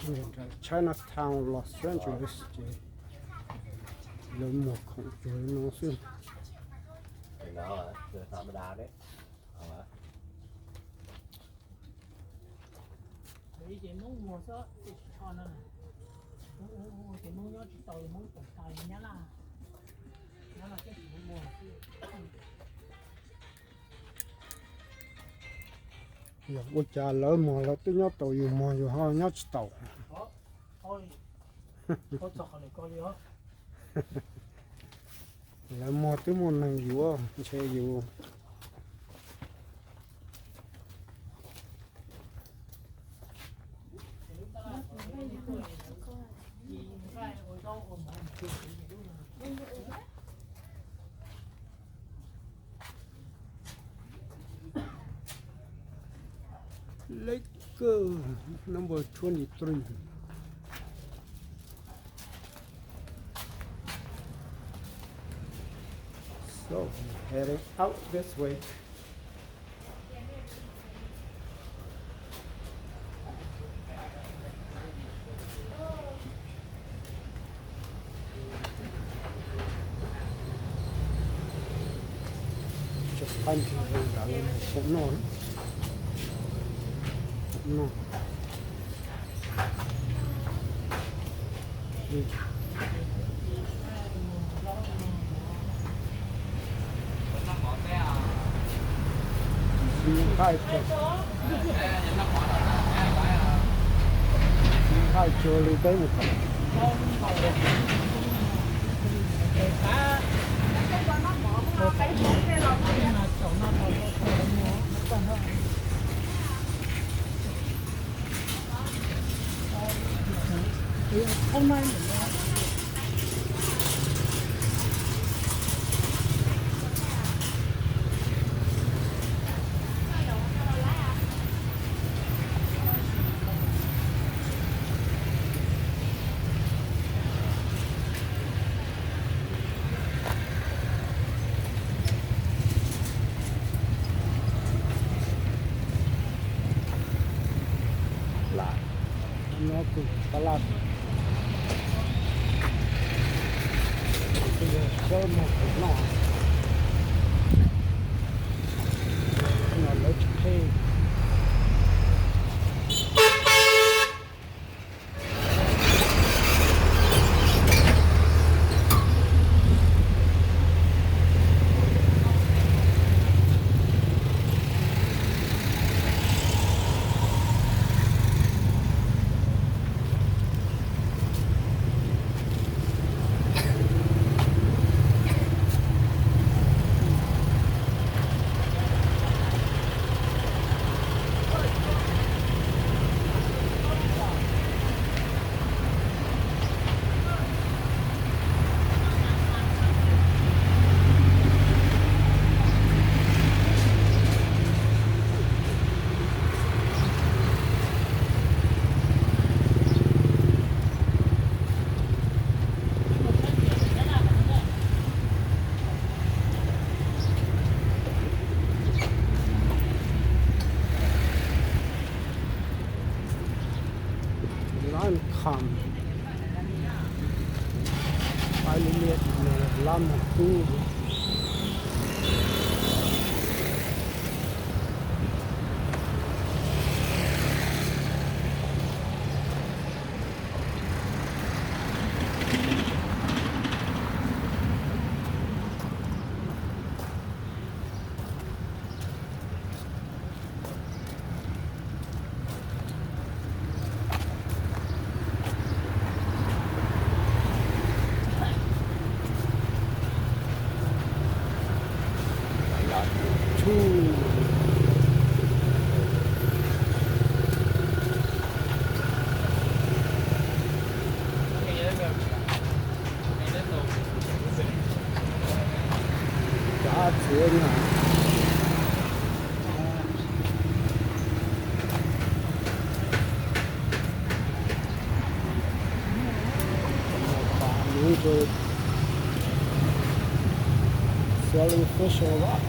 Nram Chinatown los xwb, ces lawv muag khoom cuag li no xwb. Yog ua cas lawv muag lawv twb nyob tau, yus muag yus ho nyob tsis tau. Lawv muag twb muaj neeg yuav, ntshe yus. Lake number twenty-three. So, heading out this way. Just hunting, khoom noj, khoom noj. Nqaij, nqaij cuag li peb mus tom. Lam no kuj tab laj, kuj yog sawb muag khoom noj. No lawv tsis qheb. Lab kham, pab liab liab, lab mus kub. Kav txiav na. Nws ces selling fish on the rock.